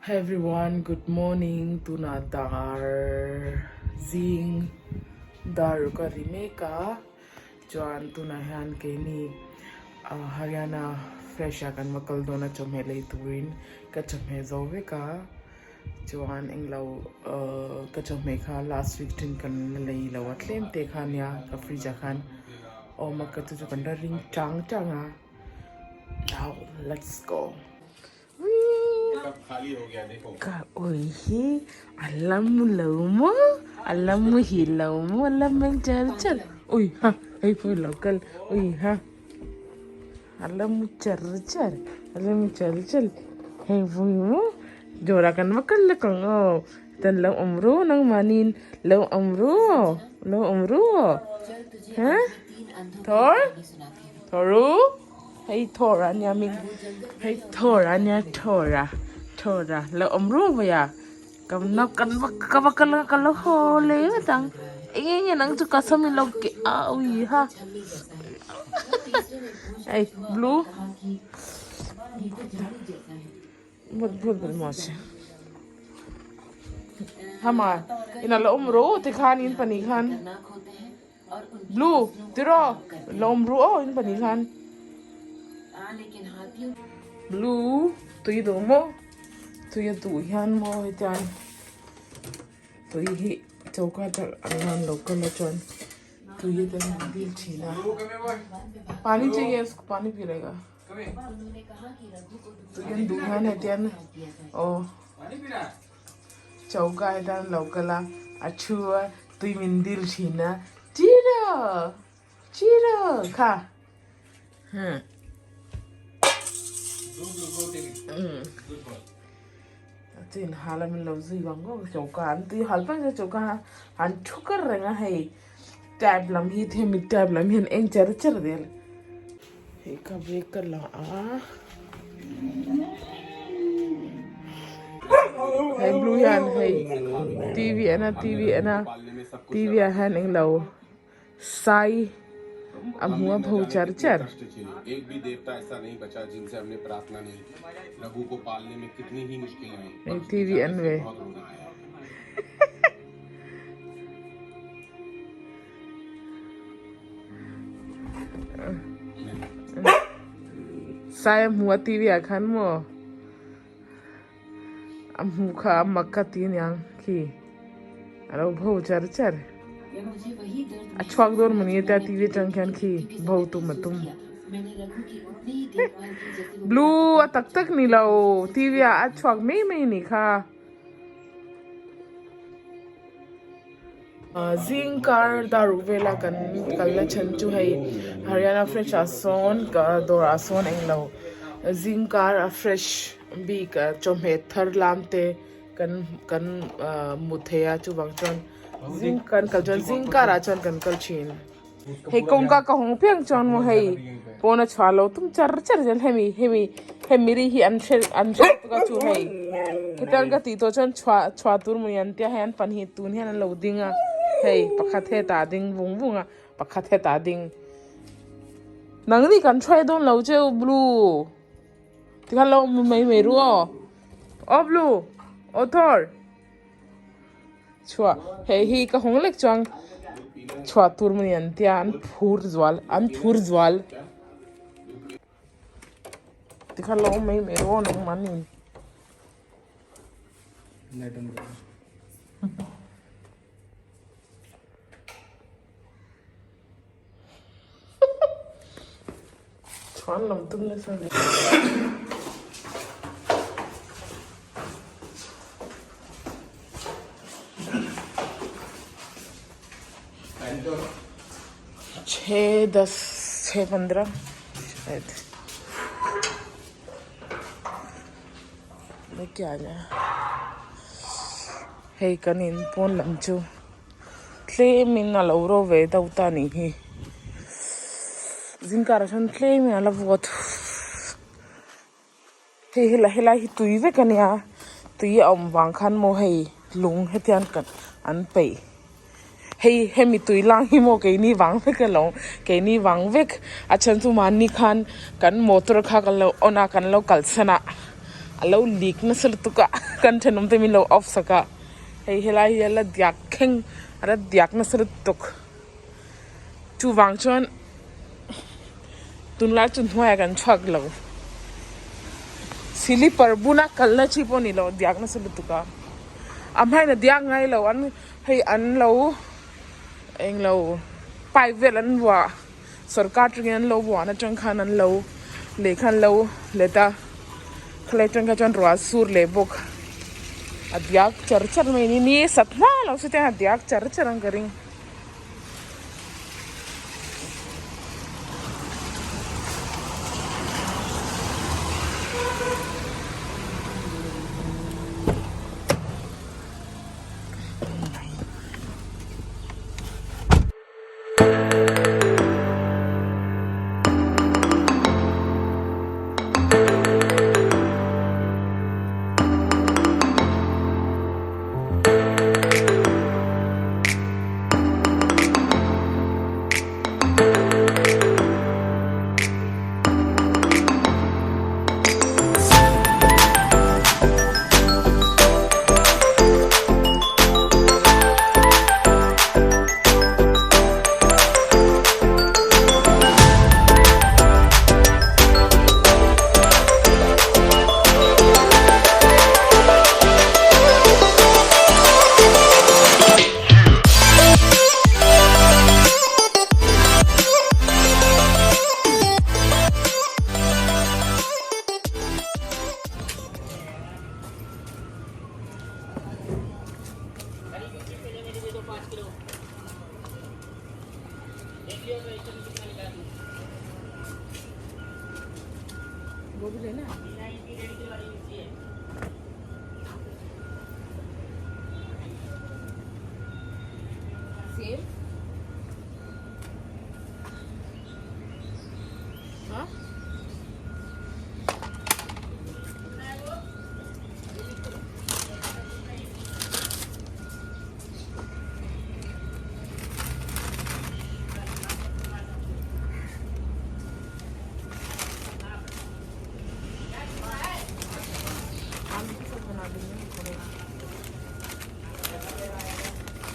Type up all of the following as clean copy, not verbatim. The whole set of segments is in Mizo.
Hi everyone, good morning. Tunah dar zing dar ruk a ri mek a, chuan tunah hian keini Haryana fresh ah kan va kal dawn a chawhmeh lei turin ka chawhmeh zo vek a, chuan englo ka chawhmeh kha last week thin kan la lei lo a tlem te kha ania ka fridge ah khan awm a ka chu chu kan la ring chang chang a, now let's go. Ka ui hi a la mu lo maw a la muhil lo maw a la meng char char ui ha hei pawh lo kal ui ha a la mu char char a la mu char char hei pawh hi maw dawrah kan va kal lawk ang aw chuan lo awm ru nangmahniin lo awm ru aw lo awm ru aw ha thawr thawr u. Hei Thor a nia hming hei Thor a nia Thor a Thor a lo awm ru mai a ka na kan va ka va kal a ka lo haw leh vek ang eng eng nang chu ka sam in lo keh a ui ha hei blue hama ina lo awm ru tikhan in pahnih khan. Blue tiraw lo awm ru aw in pahnih khan blue tui duh maw tui a duh hian maw hetiang tui hi choka te ang hian lo kal a chuan tui hi te hian dil thin a pani chahiye usko pani pi rahega tui an duh hian hetiang aw. Choka hian lo kal a, a thu a, tui min dil thin a, Chiro! Chiro! Kha! Huh. Tui in hal a min lo zui vang vang choka an tui hal vek a choka an thu kar reng a hei tap lam hi hemi tap lam hian eng cher cher zel. Hei ka bag ka la a hei blue hian hei tv en a tv en a tv ah hian englo sai a hmu a pho char char. Hei tv en ve. Sai a hmu a tv ah khan maw a hmuh kha a mak ka ti aniang khi a lo bo char char a chhuak dawn mawni tia tv atang khian khi bo tum a tum blue a tak tak ni lo tv ah a chhuak mai mai a nih kha. Zing kar dar ruk vela kan kalna chhan chu hei Haryana fresh ah sawn dawr ah sawn englo zing kar a fresh bik chawhmeh thar lam te kan kan hmu thei a chuvang chuan zing kan kal chuan zing kar ah chuan kan kal thin. Hei kawngka ka hawng piang chuan maw hei pawn a chhuah lo tum char char zel hemi hemi hemi ri hi an hre an hre tuk a chu hei hetiang ka tih tawh chuan chhuah chhuah tur mawni an tia hei an pahnih tun hian an lo ding a hei pakhat hetah a ding vung vung a pakhat hetah a ding nangni kan hruai dawn lo cheu blue tikhan lo awm mai mai ru aw aw blue aw thawr. Chhuah hei hi ka hawng lek chuan chhuah tur mawni an tia an phur zual an phur zual tikhan lo awm mai mai rawh nangmah nen. Chhuan lam tum nasa hle. Chhe das chhe pandrah shayad. Hei kan in pawn lam chu. Tlemin a lo ro ve deuh ta a nih hi zingkarah chuan tlemin a la vawt hei helai helai hi tui vek a nia tui a awm vang khan maw hei lung hetiang kan an peih hei hemi tui lang hi maw keini vang vek alawm keini vang vek a then chu mahni khan kan motor kha kan lo on a kan lo kalsan a a lo leak nasa lutuk a. kan thenawm te min lo off sak a hei helai hi a la diak thleng a la diak nasa lutuk chuvang chuan tunlai chu hnuaiah kan chhuak lo silipar buna kalna chi pawh a ni lo diak nasa lutuk a a hmain a diak ngai lo an hei an lo englo pipe vel an vuah. Sorkar atangin an lo vuan atang khan an lo lei khan an lo let a khalai atang kha chuan ruah a sur leh bawk a diak char char mai a ni ni sat hma lo se chuan a diak char char ang ka ring.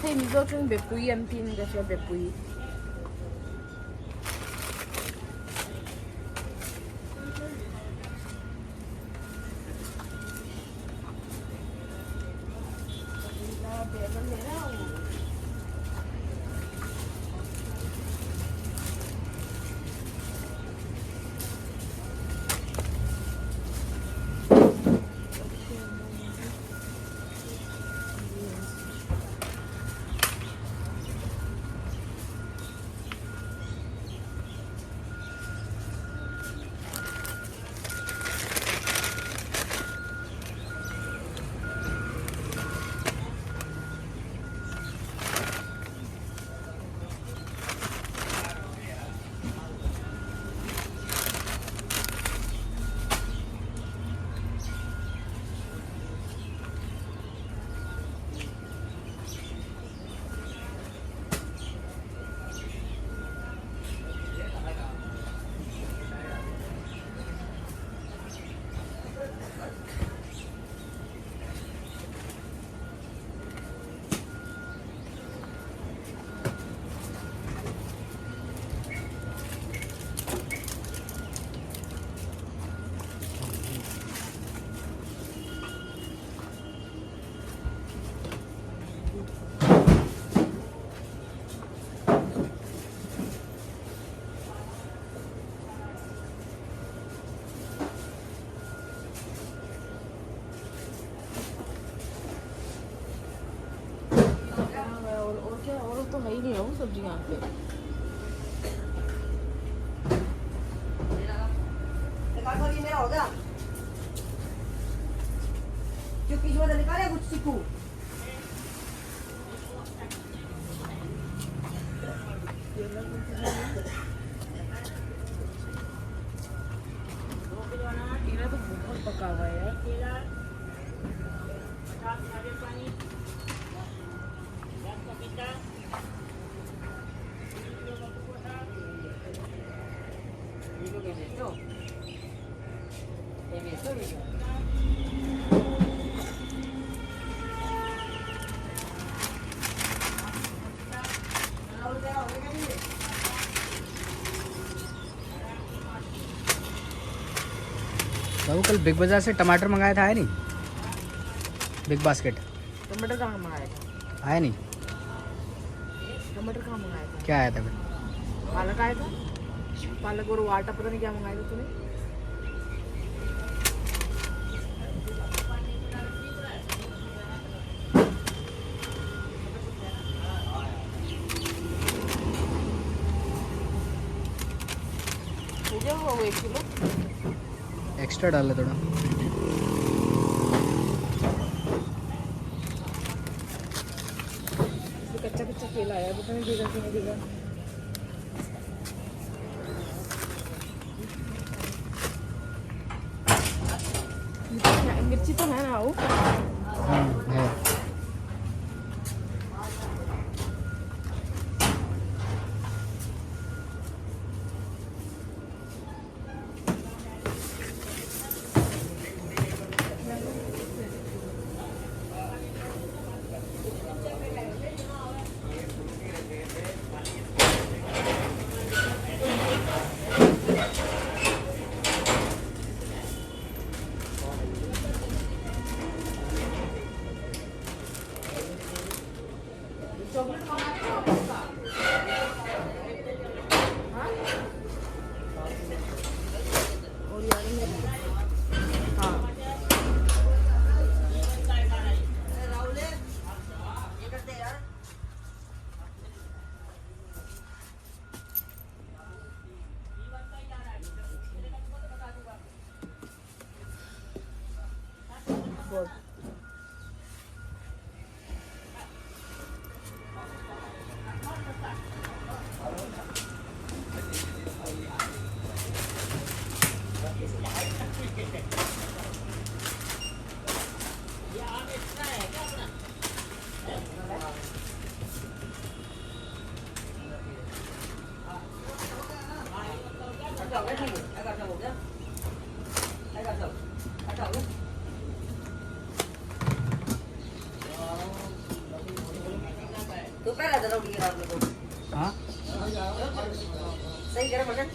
Hei Mizo chuan bepui an tin ka hria bepui. और क्या और तो है ही नहीं है वो सब्जी यहाँ पे। मेरा हो गया जो पीछे निकाले कुछ सीखू। केला तो बहुत पका हुआ है यार। वो कल बिग बाजार से टमाटर मंगाया था, आया नहीं? बिग बास्केट टमाटर कहाँ मंगाया था? आया नहीं? टमाटर कहाँ मंगाया था? क्या आया था फिर? पालक आया था, पालक और वो आटा पता नहीं क्या मंगाया था तूने। हो गया वो 1 किलो। एक्स्ट्रा डाल थोड़ा। इसमें कच्चा कच्चा केला आया, पता नहीं भीगा कि नहीं भीगा। मिर्ची तो है ना वो? है। चॉकलेट मंगाने का पक्का? हाँ? और यार हाँ। राहुल, ये करते यार। बहुत। अच्छा हो गया, ठीक है, अच्छा हो गया, अच्छा अच्छा हो गया। तो पहले जरा उठ गया आप लोग। हाँ। सही करे मटन।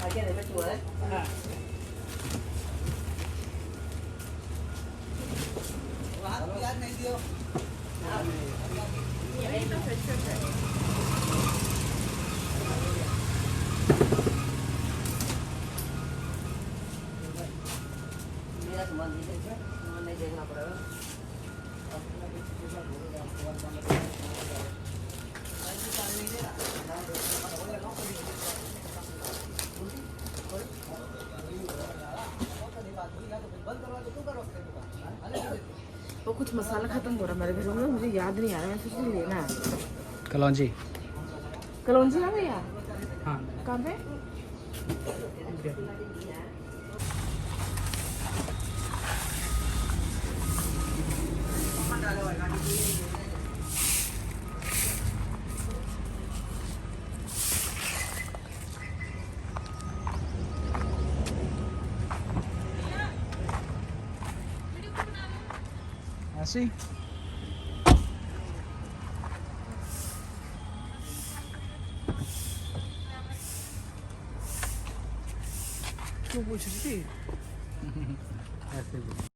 आगे नहीं बैठो है। मेरा सामान नहीं देखना, सामान नहीं देखना पड़ेगा। वो कुछ मसाला खत्म हो रहा है मेरे घर में, मुझे याद नहीं आ रहा। मैं सोच रही लेना है। कलौंजी। कलौंजी है भैया? हाँ। कहाँ पे? ऐसे ही। क्यों पूछ रही थी? ऐसे ही।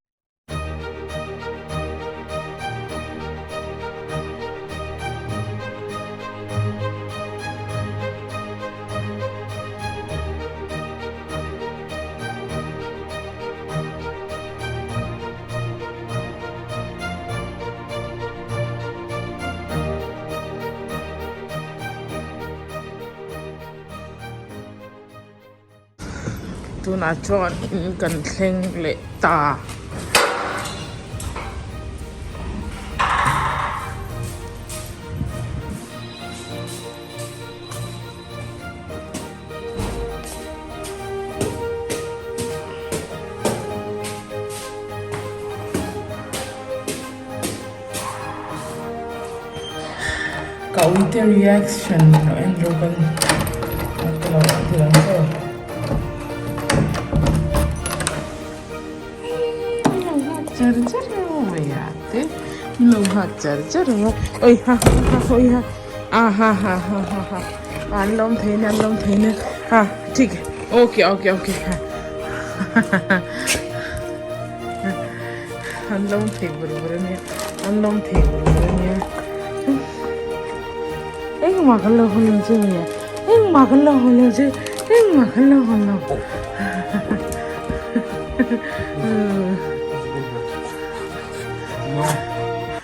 Tunah chuan in kan thleng leh ta. Ka uite reaction lo en rawh kan lo ti lang che. Char char mai a te lo nghak char char a oi ha ha oi ha a ha ha ha ha ha an lawm thei na an lawm thei na ha thik okay okay okay ha an lawm thei bur bur ania an lawm thei bur bur ania engmah kan lo hawn lo che mai a engmah kan lo hawn lo che engmah kan lo hawn lo.